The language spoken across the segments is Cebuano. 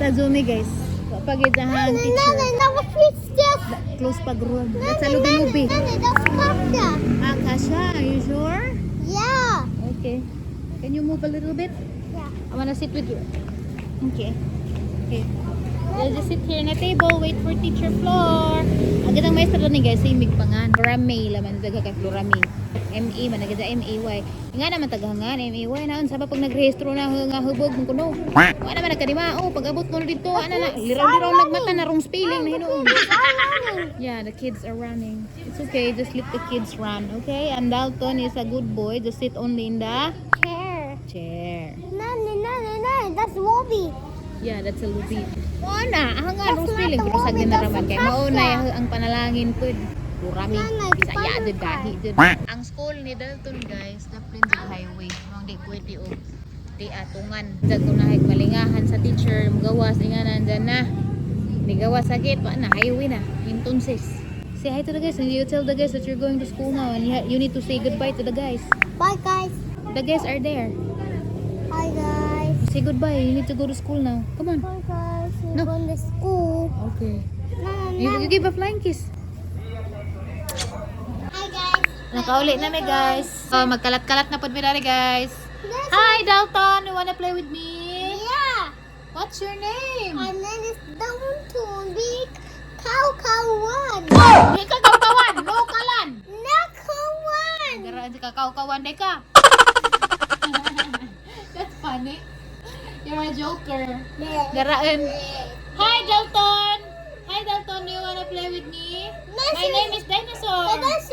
Sa Zoom eh, guys. Pag hang Nana, teacher. Nana, that was this. Close pag room. That's a lubi-lubi. Nana, that's pasta. Ah, kasha, are you sure? Yeah. Okay. Can you move a little bit? Yeah. I wanna sit with you. Okay. Okay. We'll just sit here in the table, wait for Teacher Flor. Ang gandang maestra ni guys, imig pa nga. Flora May, laman taga kay Flora May. M-A man, nagada M-A-Y. Nga naman tagahangan, M-A-Y. Naon, saba pag nagrehistro na nga hubog mong kuno. Wa naman nagkadima. Oh, pag abot mo na dito, ana na, liraw-liraw nagmata na wrong spelling na hinuon. Yeah, the kids are running. It's okay, just let the kids run, okay? And Dalton is a good boy. Just sit only in the Chair. Chair. Nana, Nana, Nana, that's Wobby. Yeah, that's a lubi. Mao na, ang nga That's wrong not spelling the pero sa woman, ginaraman that's kay the mao na pasta. Ang panalangin pud. Durami, Nanay, Bisaya jud butterfly. Gahi jud. Ang school ni Dalton, guys, daplin sa highway. Mao di pwede og di atungan. Dag unahay malingahan sa teacher, mugawas inganan dyan na. Nigawas sakit pa na highway na. Entonces, say hi to the guys and you tell the guys that you're going to school now and you need to say goodbye to the guys. Bye, guys. The guys are there. Hi, guys. Say goodbye. You need to go to school now. Come on. Bye, guys. We're No. going to school. Okay. Nana, You Nana. Give a flying kiss. Hi, guys. Nakauli na mi, guys. So, magkalat-kalat na pod mi dali, guys. Hi, Dalton! You wanna play with me? Yeah. What's your name? My name is down to be Cow Cow One. Di ka kaukawan! No kalan! No, Cow One. Gara di ka kaukawan di ka. That's funny. You're a joker. Garaan. Hi, Dalton! Hi, Dalton. Do you wanna play with me? My name is Dinosaur. That's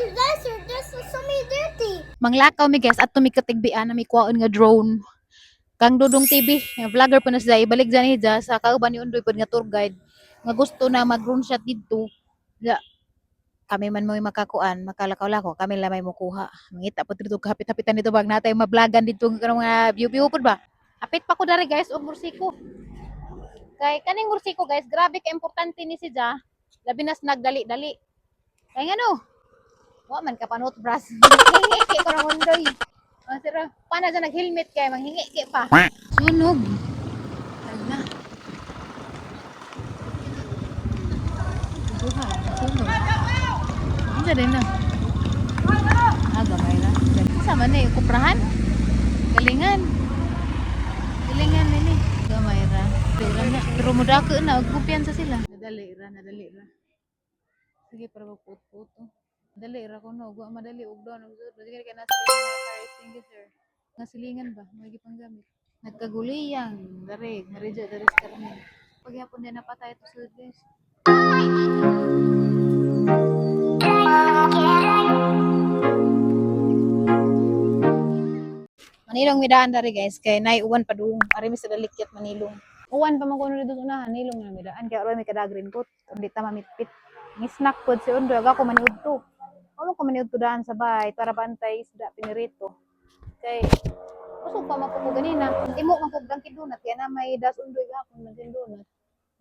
so many dirty. Manglakaw mi, guys, at tumikatigbian na may kuwaon nga drone. Kang Dudong TV, nga vlogger po na siya, ibalik dyan hija sa kauban ni Undoy pod nga tour guide nga gusto na mag drone shot didto. Ya, kami man mo'y makakuan, makalakaw-lakaw, kami lamay mo kuha. Mangita po dito, kapit-hapitan dito bag natay mablagan dito nga kanang mga view-view pod ba. Apit pa ko dari, guys, og mursiko. Kay kaning mursiko, guys, grabe ka importante ni siya. Labi nas nagdali-dali. Kay ngano? Wa man ka panot bras. Manghingi ko ng Undoy. Oh, sir, paano sa nag-helmet kay manghingi ki pa. Sunog. Ala. Duha, sunog. Unsa din na? Ah, gamay ra. Sa man eh, kuprahan? Galingan. Galingan nini. Gamay ra. Pero na, pero mudako na og kumpiyansa sila. Nadali ra, nadali ra. Sige para magput-put. Oh. Dali ra kuno, wa madali og doon og sige kay nasa mga fire extinguisher. Nga silingan ba, may gipanggamit. Nagkaguliyang, dare, maridyo dare sa karne. Pagyapon din napatay ito sa guys. Manilong midaan dari, guys, kay nay uwan pa duong. Ari mi sa dalikyat manilong. Uwan pa man kuno dito sa unahan, nilong na midaan kay aron mi kadag raincoat, kundi ta mamitpit. Ni snack pod si Undoy, aga ko maniudto. Amo ko maniudto daan sa bay para bantay isda pinirito. Kay busog pa man ko ganina. Imo man kog Dunkin Donut kaya na may das Undoy gahapon Dunkin Donut.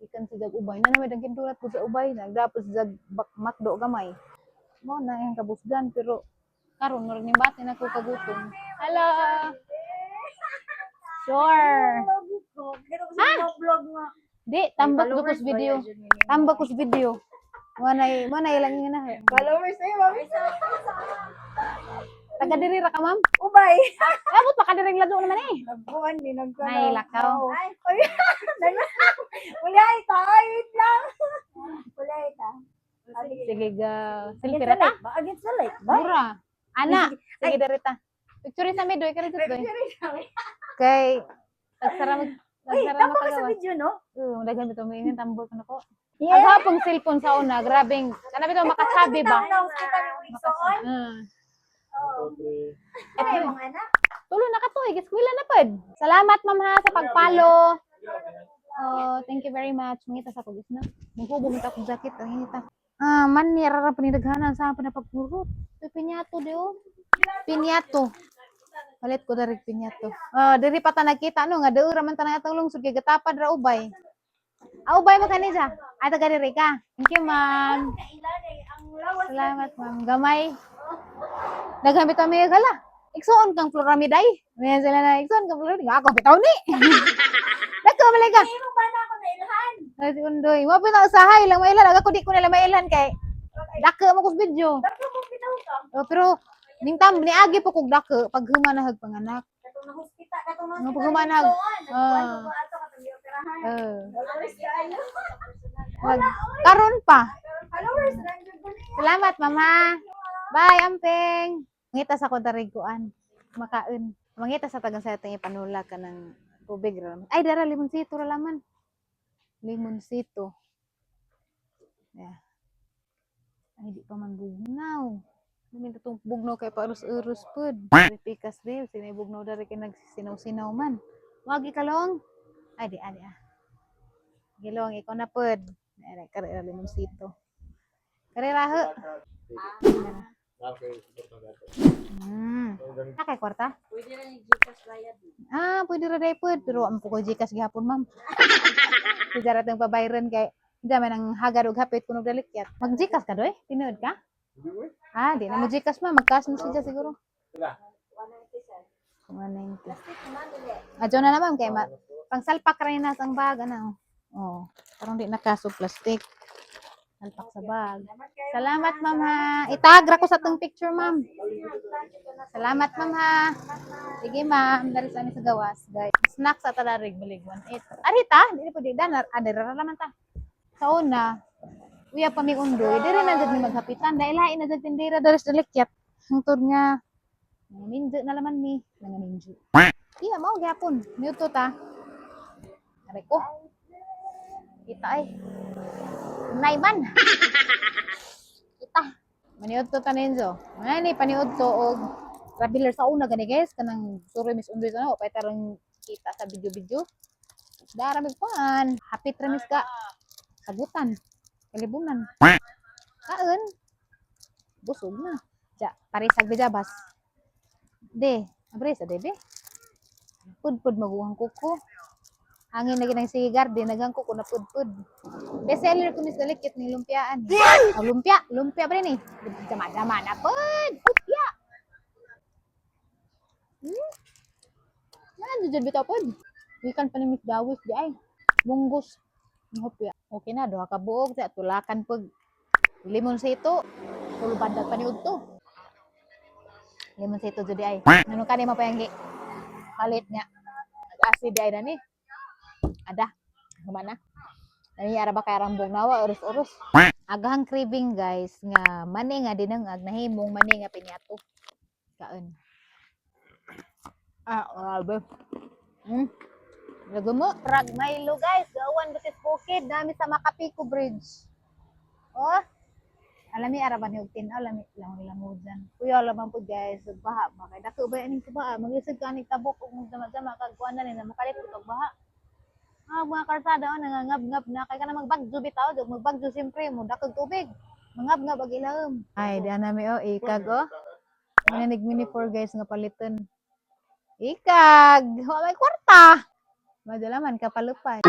Ikan sa jag ubay na na may Dunkin Donut po sa ubay nagdapos jag McDo gamay. Mo na ang kabusgan pero karon no rin bati na ko kagutom. Hello. Sure. Vlog nga. Di tambak do kus video. Tambak kus video. Mo na ilang nga na. Followers eh, mami. Taga diri ra ka, ma'am? Ubay. Abot pa ka diri lado naman eh. Nagbuwan ni nagkuan. Nay, lakaw. Ay, wala ita. Ay, wait lang. Wala ita. Sige ga. Selfie ra ta? Ba? Against the light ba? Mura. Ana, sige diri ta. Picture sa mi doy kari doy. Kay tagsara mag Uy, tagsara tama ka sa makagawa. video, no? Oo, daghan bitaw may ingan tambol ko nako. Yeah. Ang hapong cellphone sa una, grabeng. Kana bitaw makasabi ba? Now, kita ni Igsoon. Ay, mga anak. Tulo na ka to, eh. Eskwela na pod. Salamat, ma'am, ha, sa pag-follow. Oh, thank you very much. Mangita sa kugis na. Mangkubo mo akong jacket ang ngita. Ah, man ni rara panidaghanan sa panapagpurot. Ito pinyato de oh. Pinyato. Palit ko dari pinyato. Ah, diri pa ta nakita no nga daw ra man ta atong lungsod kay gatapad ra ubay. Ah, ubay mo kani siya. Ay, taga diri ka. Thank you, ma'am. Salamat, ma'am. Gamay. Daghan bitaw may gala. Igsuon kang Floramiday. May sila na igsuon kang Floramiday. Ako bitaw ni. Dako malay ka. Pero ba na ako na Ay, si Undoy. Wa pa na usahay lang mailan. Aga ko di ko nila mailan kay dako mo kog video. Dako mo bitaw ka. Oh, pero ning tam niagi po kog dako pag humanahag panganak. Katong na hospital, katong na Nga paghumanag. Nagkuan Ah. ko ato katong gioperahan. Followers kaayo. Karon pa. Followers lang jud ko niya. Salamat, mama. Bye, amping. Mangita sa kontariguan. Makaon. Mangita sa tagang sa atong ipanula ka ng tubig ra. Ay, dara limonsito ra laman. Limonsito. Yeah. Ay, di pa man bugnaw. Luminta tong bugnaw kay paurus-urus pud. Pikas di, sinay bugnaw dari kay nagsinaw-sinaw man. Wagi kalong. Ay, di, ah, di, ah. Gilong, ikaw na pud. Ay, kare ra limonsito. Kare ra ho. Kay kwarta? Pwede ra ni GCash bayad. Ah, pwede ra day pud. Pero ang ko GCash gihapon, ma'am. Si Jarat ang pabayran kay hindi man ang hagar og hapit kuno dalikyat. Mag GCash ka doy? Tinuod ka? Ah, di na mo GCash, ma'am. Mag-cash na siya siguro. 190 sir. 190. Plastic man dili. Adyo na naman kay ma pangsalpak ra na ang bag ano. Oh, parang di na kaso plastic. Salpak sa bag. Salamat kayo. Salamat, ma'am ha. Itagra ko sa tong picture, ma'am. Salamat, ma'am ha. Sige, ma'am. Dari sa amin sa gawas, guys. Snacks at talarig balig 18. Arita, dili po di dan adira ra naman ta. Sa una, uya pa mi undoy, diri na jud mi maghapitan dahil lain na jud tindera diri sa dalikyat. Hangtod nga mga minjo na laman mi, mga minjo. Iya, mao gyapon. Mute ta. Aray ko. Kita ay. Unay man. Kita. Maniud to taninzo. Mani paniud to og traveler sa una gani guys kanang suri mis undoy sa ano pay tarong kita sa video-video. Dara mig kuan. Hapit ra mis ka. Sagutan. Kalibunan. Kaon. Busog na. Ja, parisag bijabas. De, abre sa debe. Pudpud maguhang kuko. Angin na ginang sige garden, nagang kuko na pudpud. Best seller ko mis dalikit ni lumpiaan. Eh. Oh, lumpia, lumpia pa rin eh. Dama-dama na pud. Lumpia. Yan, jud bitaw pud. Wikan pa ni Miss Dawis di ay. Munggos. Hopya. Okay na, duha ka buog sa tulakan pag limonsito. Tulubandag pa ni udto. Limonsito jud di ay. Ano ka ni mapayanggi? Palit niya. Nag-asi di ay na ni. Ada. Humana. Nani ara ba kay rambong nawa urus-urus. Agahang craving guys nga mani nga dinangag nahimong mani nga pinyato. Kaon. Ah, grabe. Lago mo, Rag Milo guys, gawan batis bukid nami sa Makapiko Bridge. Oh. Alami araban ni og tin-aw lami lang lang dyan. Kuya laman po guys, ug baha ba kay dako ba ining kuba maglisod ka ning tabok ug magdama-dama kag kuan na ni na makalit og baha. Ah, mga kalsada oh, nangangab-ngab na kay kana magbagyo bitaw, dug magbagyo siyempre mo dakog tubig. Mangab-ngab ag ilahom. Ay, di nami oh, ikag oh. Mananig mini four guys nga paliton. Ikag, wa may kwarta. Madala man kapalupad.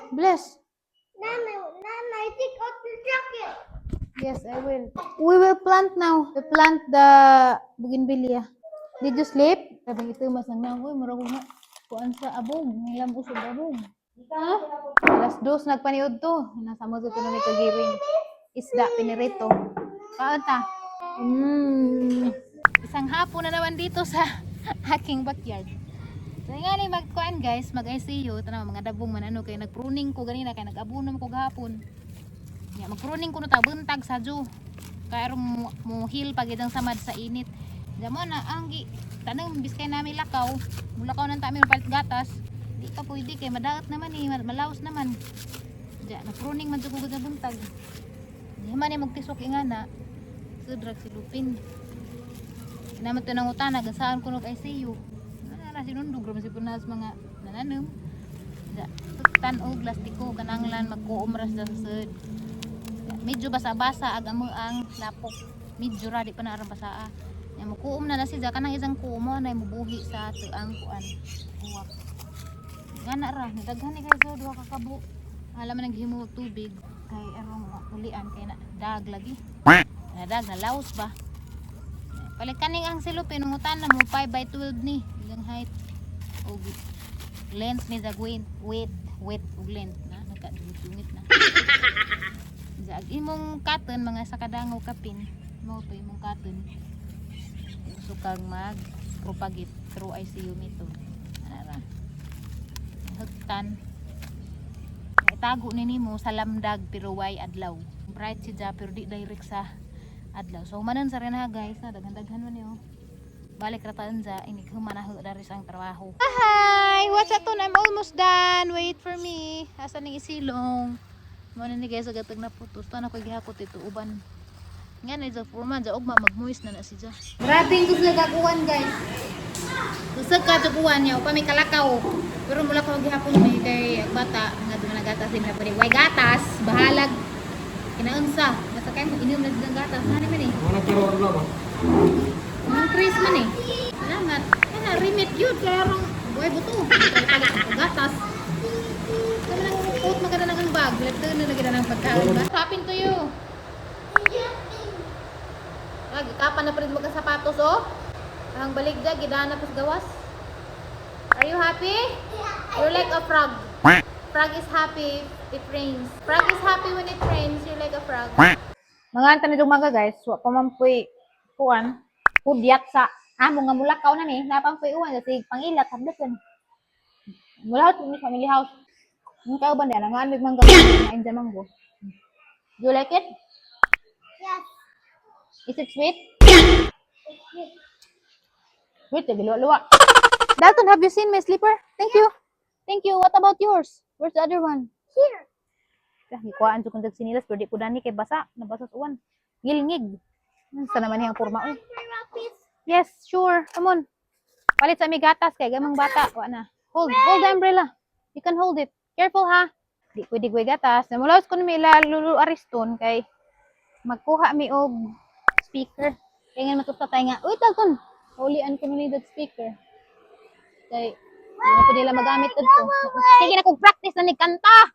Bless. Nanay, Nanay, take off the jacket. Yes, I will. We will plant now. We plant the bougainvillea. Did you sleep? Sabi ito, mas nang uy, murag nga. Kuan sa abong, nilam usog abong. Ha? 2:00 nagpaniud to. Nasa mo to ni kagiring. Isda pinirito. Kaon ta. Isang hapon na naman dito sa aking backyard. So nga ni magkuan guys, mag ICU, tanaw mga dabong man ano kay nagpruning ko ganina kay nag-abono man ko gahapon. Ya, magpruning ko no ta buntag sa ju. Kay aron mo heal pag idang samad sa init. Damo na ang gi tanong biskay nami lakaw, mulakaw nang ta mi palit gatas. Di pa pwede kay madaot naman eh, malaos naman. Ja, nagpruning man jud ko sa buntag. Di man ni magtisok ingana. Sudrag si Lupin. Naman to nangutana saan kuno kay ICU. Ana ra sinundog ra man si punas mga nananom. Da, tan og lastiko kananglan magkuom ra sa sud. Medyo basa-basa ag amo ang lapok. Medyo ra di pa na aron basaa. Ya mukuom na na siya kanang isang kuom mo na mubuhi sa tuang kuan. Uwak. Ngana ra, daghan ni kay sa duha ka kabo. Alam man naghimo og tubig kay arong ulian kay na dag lagi. Nadag na laos ba. Palit kaning ang silupin nangutan na mo 5 by 12 ni ilang height og length ni sa width width width ug length na nagkadungit na. Sa ag imong cotton mga sa kadangaw kapin mo to imong cotton. Gusto kang mag propagate through ICU method. Ana ra. Hugtan. Itago ni nimo sa lamdag pero way adlaw. Bright siya pero di direct sa adlaw. So manan sa rin ha guys, na daghan-daghan man niyo. Balik ra taan sa inig human na dari sa ang trabaho. Hi! What's up? I'm almost done. Wait for me. Asa ning isilong? Mo na ni guys agatag na putos. Tuan ako gihakot ito uban. Nga na sa forma ja ugma magmoist na na siya. Grabe yung gusto gakuan guys. Gusto ka tukuan niya upa may kalakaw. Pero mula ko gihapon ni kay ang bata nga duman nagatas din na pwede. Way gatas, bahalag kinaunsa. Basta kay mo inom na ng gatas. Hani man eh. Wala kiro adlaw ba? Mga Chris man eh. Salamat. Kana remit yun kaya rong buhay buto. Palit ako gatas. Kami nang coat maganda ng bag. Left na lagi na ng pagkain ba? What happened to you? Ah, gikapan na pa rin mo sapatos oh. Ang baligya, gidana pas gawas. Are you happy? You're like a frog. Frog is happy if it rains. Frog is happy when it rains. You're like a frog. Mga anta na mga guys, wa pa man puy kuan, pudyat sa amo nga mulakaw na ni, napang puy uwan kasi pangilat hadlok yan. Mula ni family house. Ang kauban niya, nga mig mangga na inja manggo. Do you like it? Yes. Is it sweet? Wait, luwa-luwa. Dalton, have you seen my slipper? Thank you. Thank you. What about yours? Where's the other one? Here. Ah, gikuhaan jud kong sinilas pero di ko dani kay basa, nabasa sa uwan. Ngilngig. Sa naman niyang porma oy. My rappies. Yes, sure. Come on. Palit sa mi gatas kay gamang bata. Wa na. Hold, hold the umbrella. You can hold it. Careful ha. Di pwede gway gatas. Namulaos ko ni ila Lulu Ariston kay magkuha mi og speaker. Kay nga matuta tayo nga, uy Dalton, ulian ko ni that speaker. Kay di na po nila magamit adto. Sige na kog practice na ni kanta.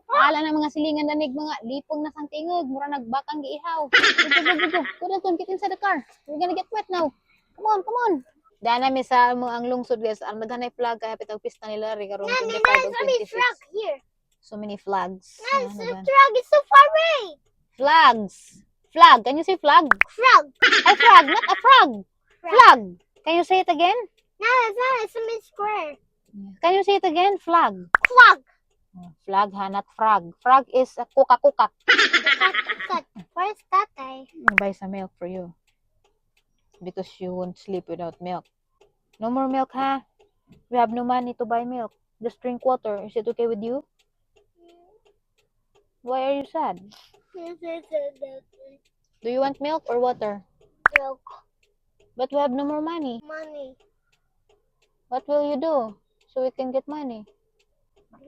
Wala na mga silingan na nig mga lipong na sang tingog, mura nagbakang giihaw. Go, go, go, go, go. Go, Dalton, get inside the car. We're gonna get wet now. Come on, come on. Dana mi sa mo ang lungsod guys, ang daghan ay flag kay hapit ang pista nila ri karon Nanny, 25 there's ug a big 26. frog here. So many flags. Nanny, Ano the ba? frog is so far away. Flags. Flag. Can you say flag? Frog. Ay, frog, not a frog. Flag. Can you say it again? No, it's not. It's a big square. Can you say it again? Flag. Frog. Flag ha, not frog. Frog is a kuka-kuka. Cut. Where's Tatay? I'll buy some milk for you. Because you won't sleep without milk. No more milk, ha? We have no money to buy milk. Just drink water. Is it okay with you? Why are you sad? Do you want milk or water? Milk. But we have no more money. Money. What will you do so we can get money?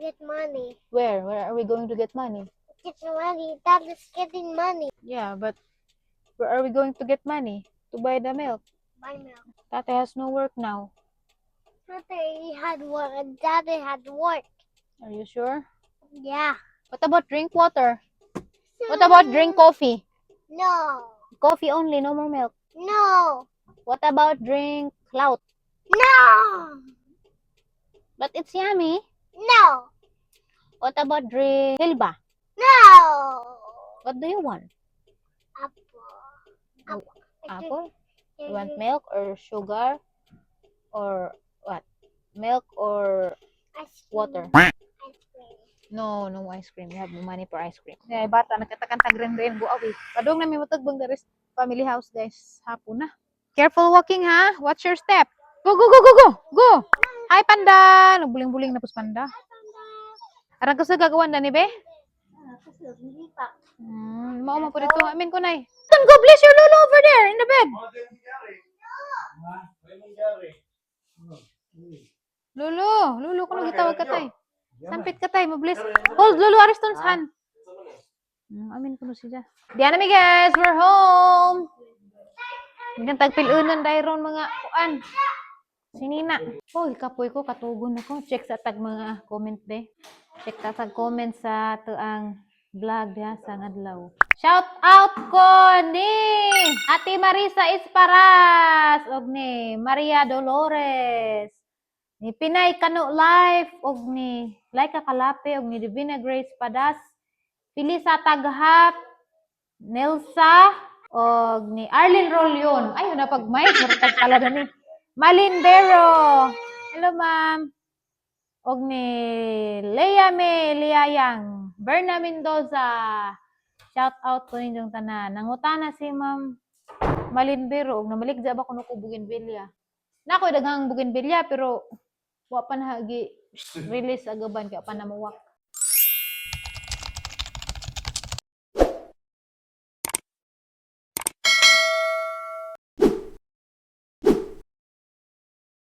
Get money. Where? Where are we going to get money? Get money. Dad is getting money. Yeah, but where are we going to get money to buy the milk? Buy milk. Tatay has no work now. Tatay had work. Daddy had work. Are you sure? Yeah. What about drink water? What about drink coffee? No. Coffee only, no more milk. No. What about drink clout? No. But it's yummy. No. What about drink hilba? No. What do you want? Apple. Apple. Apple? You want milk or sugar? Or what? Milk or Ice cream. water? Ice cream. No, no ice cream. We have no money for ice cream. Ay, bata, nagkatakantag rin rin. Go away. Padung na may matagbang the rest family house, guys. Hapon na. Careful walking, ha? Watch your step. Go, go, go, go, go! Go! Hi, panda! Nagbuling-buling na pus panda. Arang kasi gagawan na ni be? Mao man po dito. Amin ko nay. Go bless your lolo over there in the bed. Lolo, Lolo, kuno gitawag ka tay. Sampit ka tay, mabilis. Hold Lolo Ariston's hand. Amin kuno siya. Diana mi guys, we're home. Hanggang tagpilunan dahil mga kuan. Sinina. Oh, kapoy ko, katugon ako. Check sa tag mga comment de. Check ta tag comment sa tuang vlog diha sa adlaw. Shout out ko ni Ate Marisa Esparas og ni Maria Dolores. Ni Pinay Kano Life og ni Laika Kalape og ni Divina Grace Padas. Felisa Taghap, Nelsa og ni Arlene Rolion. Ay, na pag mic, murag pala na ni Malin Bero. Hello, ma'am. Og ni Leia May Liayang, Berna Mendoza. Shout out ko ninyong tanan. Nangutana si Ma'am Malin Bero og namaligja ba kuno ko bougainvillea. Na ako'y daghang bougainvillea pero wa pa na gi release agaban kay wa pa na muwak.